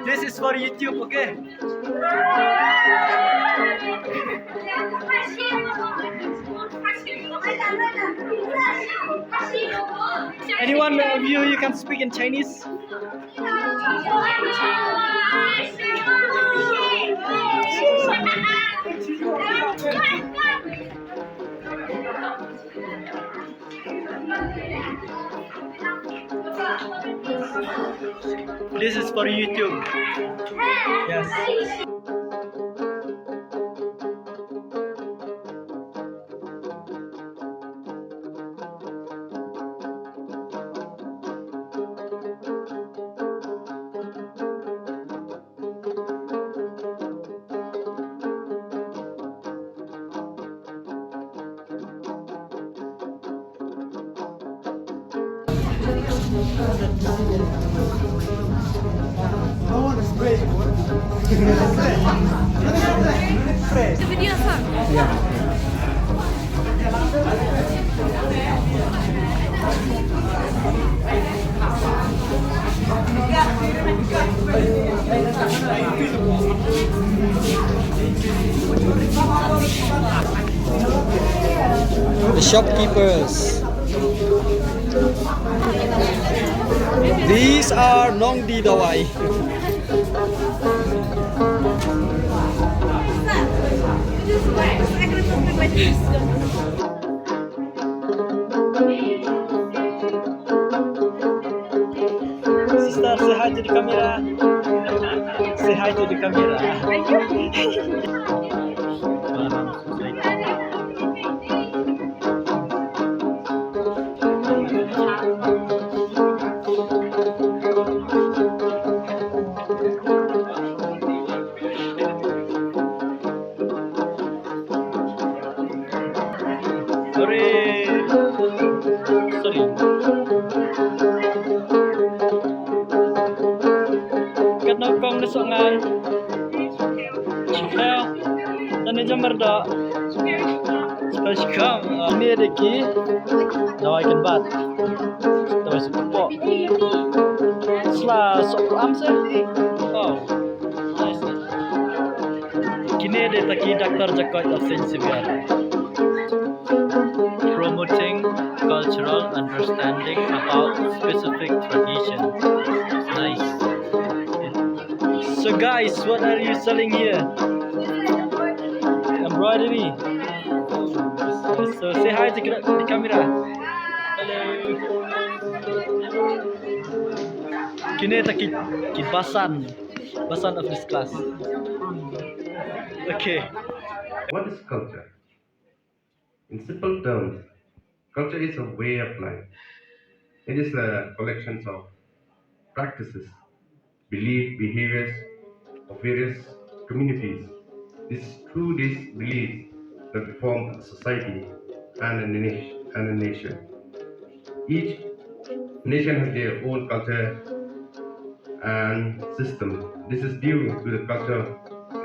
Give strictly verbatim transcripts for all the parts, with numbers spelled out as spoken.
This is for YouTube, okay? Anyone of you, you can speak in Chinese? This is for YouTube. Yes. The shopkeepers. These are Nongdi Dawai. Sister, say hi to the camera. Say hi to the camera. Sorry. Sorry. Katno kong na song ngan. Chikha. Tani jamar da. Chikha, chikha. Ini ada ki. Dawai kan bat. Dawai sukupo. Sla sok am se. Oh. Kine de taki Doctor Jacob of Saint Xavier. Promoting cultural understanding about specific traditions. Nice. So guys, what are you selling here? Embroidery. So say hi to the camera. Hello. Kine taki ki basan. Basan of this class. Okay. What is culture? In simple terms, culture is a way of life. It is a collection of practices, belief, behaviors of various communities. It's through these beliefs that we form a society and a nation, and a nation. Each nation has their own culture and system. This is due to the culture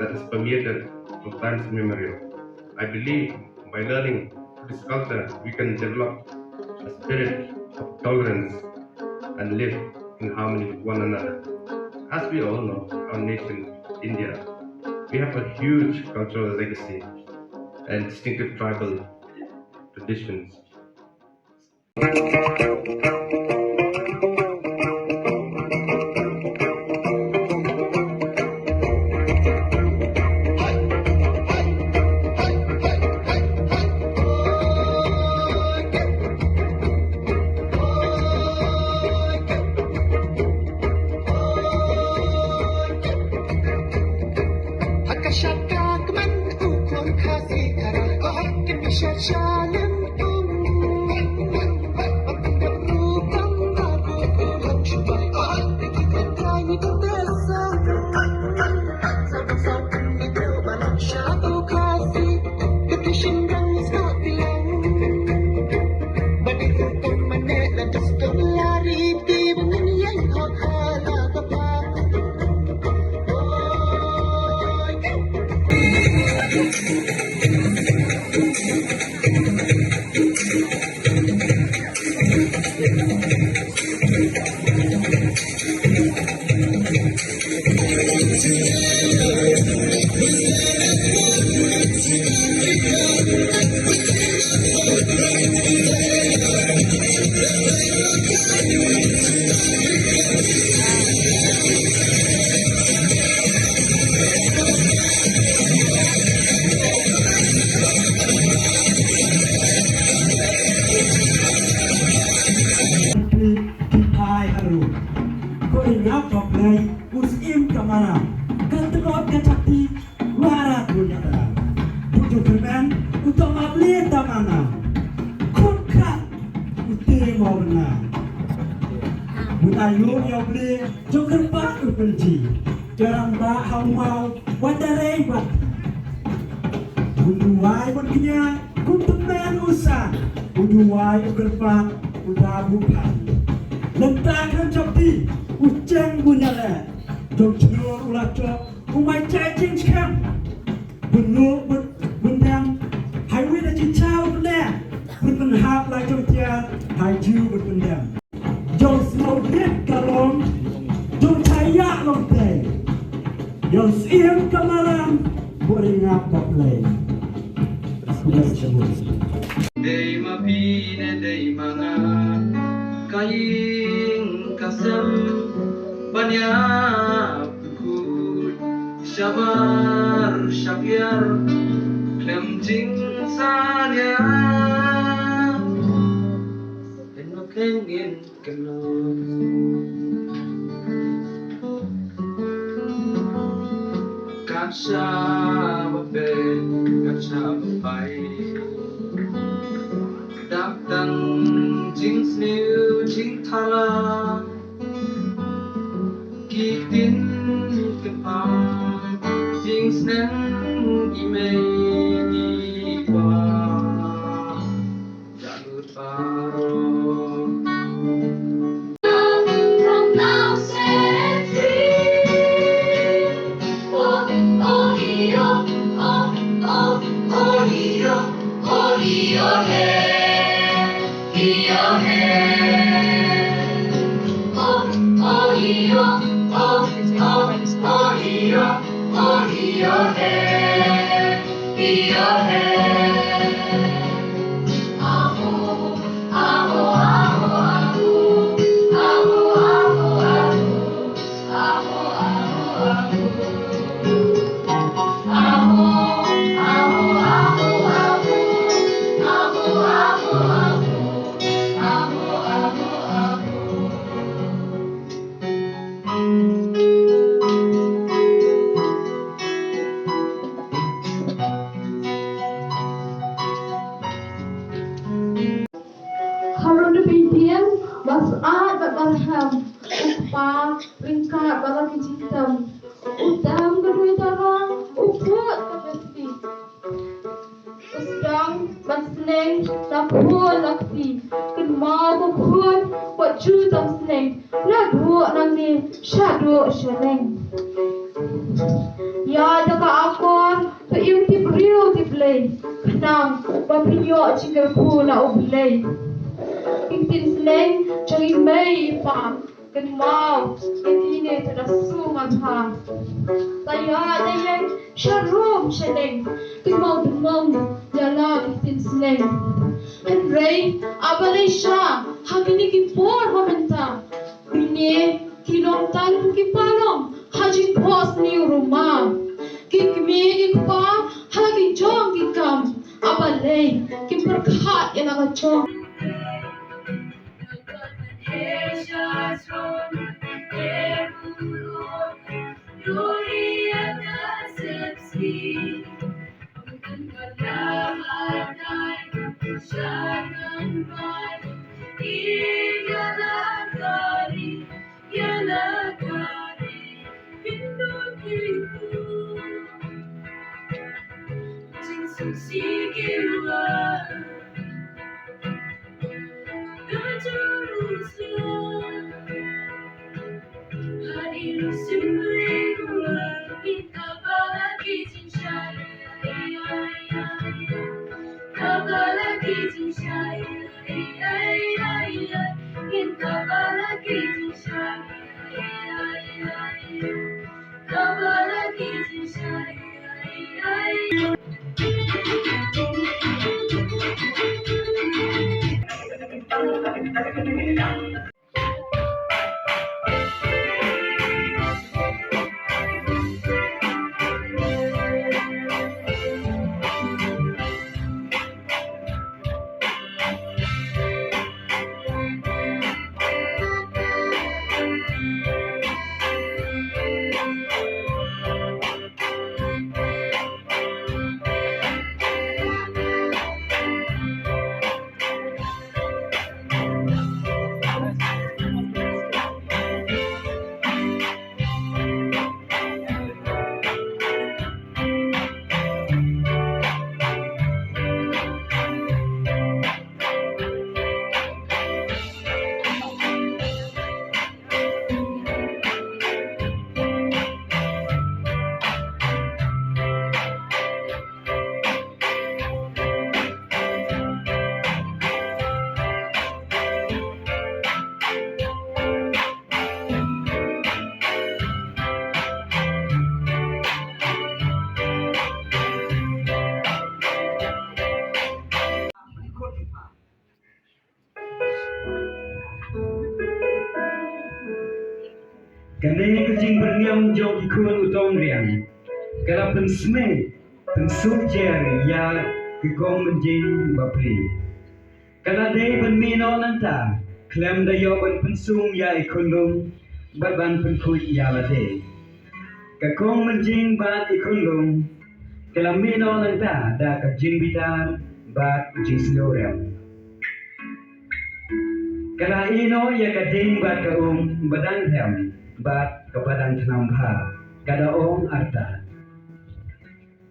that is permeated from times immemorial. I believe by learning this culture, we can develop a spirit of tolerance and live in harmony with one another. As we all know, our nation, India, we have a huge cultural legacy and distinctive tribal traditions. Ki phai harum. Ko ri ngap ba Blei u Syiem ka maram. Ka tlot ka chakti wara dunya da. Bujur permen u tama Blei tamana. Khut khat u te mo bena. Bun ayu yo Blei jong kyrpad u pynji. Jaram ba ha u maw wat da rei wat. Bun duwai bun kñia bun tymmen u san. U duwai u kyrpad u da bu phan. Lynta khlem chapti u cheng bun yale. Jong chnur u la chok u mai chai ching chkem. Bun nu bun bun dem. Hai wi da chi chau bun dem. Bun bun hap la jong tiar hai jiu bun bun dem. Jong snow rit ka long jong chaya long te. Jong Syiem ka maram bun ri ngap ba Blei. Dei ma phi ne dei ma nga ka ïing ka sem ban ïa pynkhut shabar shabiar khlem jingsalia. Eno khlem ngin kynnoh kat shaba peit kat shaba pai. Dap tang jingsniew jingthala ki ktien kyrpang jingsneng i mei i pa. Jalut baroh. From now set free. Oh, oh, yo, oh, oh, oh, yo, oh, yo, hey, yo, hey. Oh, oh, yo, oh, oh, oh, yo, oh, yo, hey. Harun da pyntieng ba sah bad ba rhem, u kpa ryngkat bad la ki jingtem. U tem ka dui tara, u put ka besti. U sdang ban sneng la khun la kti. Kynmaw ko khun wat ju tam sneng. La duh nangne sha duh sha neng. Ïa da ka akor to ïoh tip riew tip lei. Khnang ba pynïoh jingkyrkhu na U Blei. Ki ktien sneng jong i mei i pa. Kynmaw ïa kine te da sum ar ha. Taya taya sha rum sha neng. Kynmaw dmong ïa la ki ktien sneng. Hynrei a balei sha ha kine ki por ha mynta. Kine ki long tang ki parong ha jingphohsniew ruma. Ki kmie ki kpa ha la ki jong ki kam. A balei kim pyrkhat ïa la ka jong. Kane ka jingbyrngem jong ki khun u Tongriang ka la pynsmei pynsuk jer ïa ki kong mynjing bapli. Ka la dei ban mih noh nangta khlem da ïoh ban pynsum ïa i khunlung bad ban pynkhuid ïa lade. Ka kong mynjing bad i khunlung ka la mih noh nangta da ka jingbitar bad jingsngewrem. Ka la ïeh noh ïa ka ding bad ka um ba dang rhem bad kaba dang thnam bha, ka da ong arta.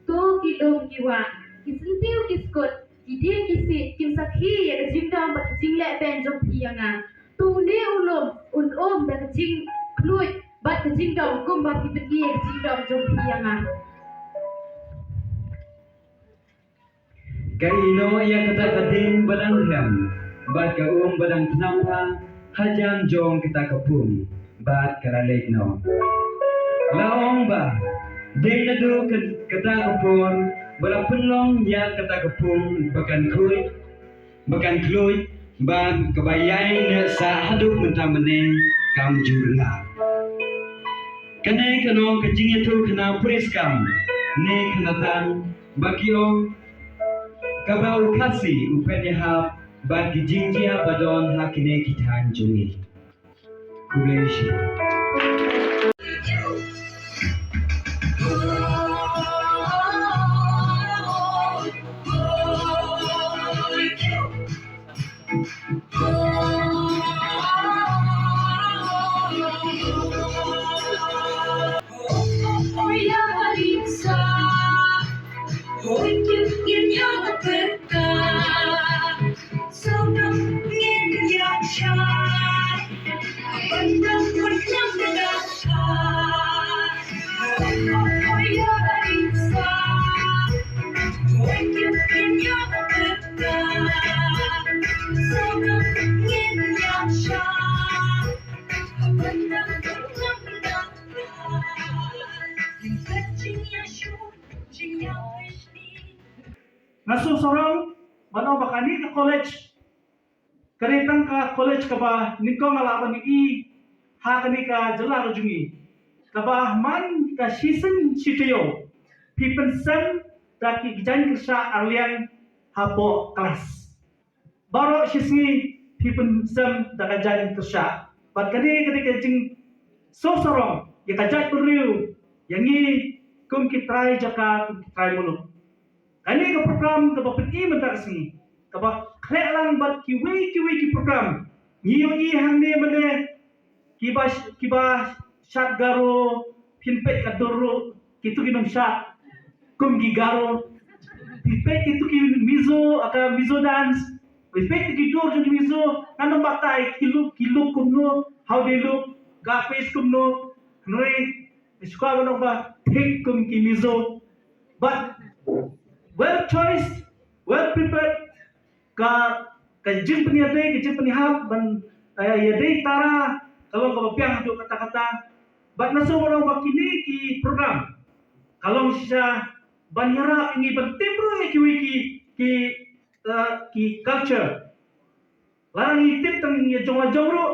To ki lum ki wah, ki syntiew ki skut, ki dieng ki siej, kim sakhi ïa ka jingdom bad ka jingleh beiñ jong phi ïa nga. To une u lum un um da ka jingkhluit bad ka jingdom kumba phi pyni ïa ka jingdom jong phi ïa nga. Ka ïeh noh ïa kata ka ding ba dang rhem bad ka um ba dang thnam bha hajan jong kata ka pung bad ka la leit noh. La ong ba dei naduh ka, kata ka por ba la pynlong ïa kata ka pung ba kan khuid, ba kan khlud bad kaba ïai neh sah haduh mynta mynne kam ju rnga. Kane ka long ka jingïathuhkhana puriskam ne ka natang ba ki ong kaba u Khasi u pynïahap bad ki jingjia ba don ha kine ki thaiñ jong ngi. Khublei shibun. Nga sngewsarong ban ong ba kane ka college ka dei tang ka college kaba nyngkong nga lah ban ïohi ha kane ka jylla ka jong ngi, kaba man ka shisien shi taïew phi pynsem da ki jaiñ kyrshan arliang hapoh klas. Baroh shi sngi phi pynsem da ka jaiñ kyrshan. Bad kane ka dei ka jingsngewsarong ïa ka jaitbynriew, ïa ngi kum ki trai jaka, kum ki trai muluk. Kane ka program kaba pyni mynta ka sngi kaba khleh lang bad kiwei kiwei ki program. Ngi ïohi hangne mynne kiba, kiba shad Garo, phin peit ka dur ruh kitu ki nongshad kum ki Garo. Phi peit kitu ki Mizo, aka Mizo dance. Phi peit ki dur jong ki Mizo, ngan ym batai ki look, ki look kumno, how they look, ka face kumno. Hynrei shuwa ban ong ba thik kum ki Mizo. But well choice, well prepared, ka, ka jingpynïadei, ka jingpynïahap ban, eh, ïadei tara ka long kaba biang haduh katta katta. Bad nga sngewbha ban ong ba kine ki program ka long shisha ban ïarap ïa ngi ban tip ruh ïa kiwei ki, ki, eh, ki culture. Lada ngi tip tang ïa jong la jong ruh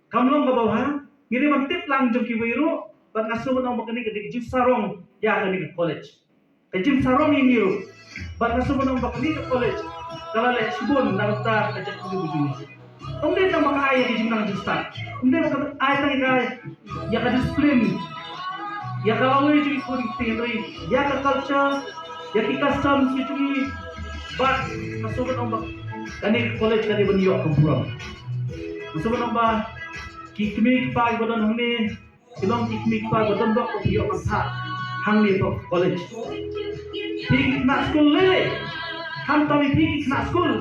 kam long kaba bha, ngi dei ban tip lang jong kiwei ruh. Bad nga sngewbha ban ong ba kane ka dei ka jingsarong ïa kane ka college. Ka jingsarong ïa ngi ruh. Bad nga sngewbha ban ong ba kane ka college ka la leh shibun na ka bynta ka jaitbynriew ka jong ngi. Ym dei tang ba ka ai ïa ka jingnang jingstad, ym dei ba ka ai tang ïa ka, ïa ka discipline, ïa ka lawei jong ki khun ki kti, hynrei ïa ka culture, ïa ki customs ki jong ngi. Bad nga sngewbha ban ong ba kane ka college ka dei ban ïoh ka burom. Nga sngewbha ban ong ba ki kmie ki kpa kiba don hangne, ki long ki kmie ki kpa ba don doh ba phi ïoh ban phah hangne hapoh college. Phi ki khynnah skul lei lei, khamtam ïa phi ki khynnah skul,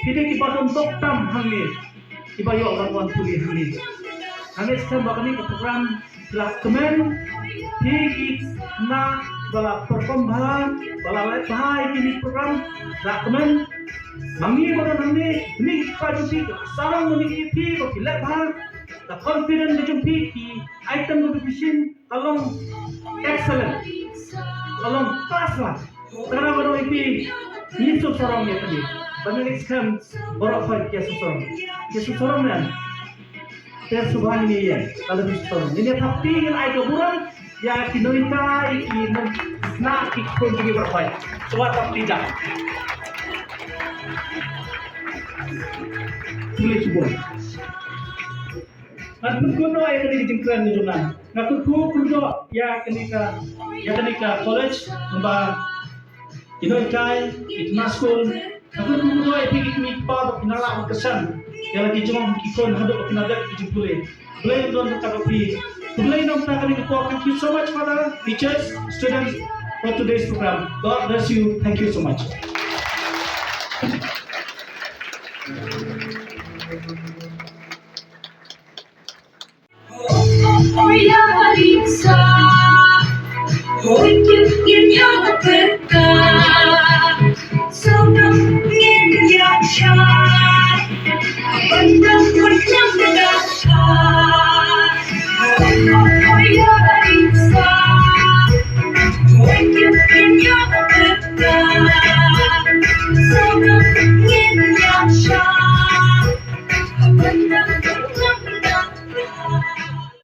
phi dei kiba don doh tam hangne, kiba ïoh ban wan pule hangne. Hangne skhem ba kane ka program la kmen, phi ki khynnah ba la perform bha, ba la leh bha ïa kine ki program, la kmen. Ma ngi ba don hangne, kine ki kpa jong phi, ka sarong ba ngi ïa phi ba phi leh bha. Ka confidence ka jong phi, ki item ka jong phi shisien ka long excellent, ka long class la. Te kane ba dei phi, ngi sngewsarong ïa phi. Ba ngi skhem baroh khoit ki sngewsarong, ki sngewsarong ne. Te sngewbha ngin ïa, ka la dei shisha. Ngin ïa thap kti, ngin ai ka burom ïa ki nonghikai, ki nongkhynnah, ki khun, ki baroh. Sngewbha thap kti jam. Khublei shibun. Ngan kyrkhu noh ïa kane ka jingkren jong nga. Nga kyrkhu kyrdoh ïa kane ka, ïa kane ka college, kumba ki nonghikai, ki khynnah skul, nga kyrkhu kyrdoh ïa phi ki kmie ki kpa ba phin nang lah ban kyrshan ïa la ki jong ki khun haduh ba kin da dep ki jingpule. Khublei don bad phi. Khublei nongta kane ka por. Thank you so much, father, teachers, students, for today's program. God bless you. Thank you so much.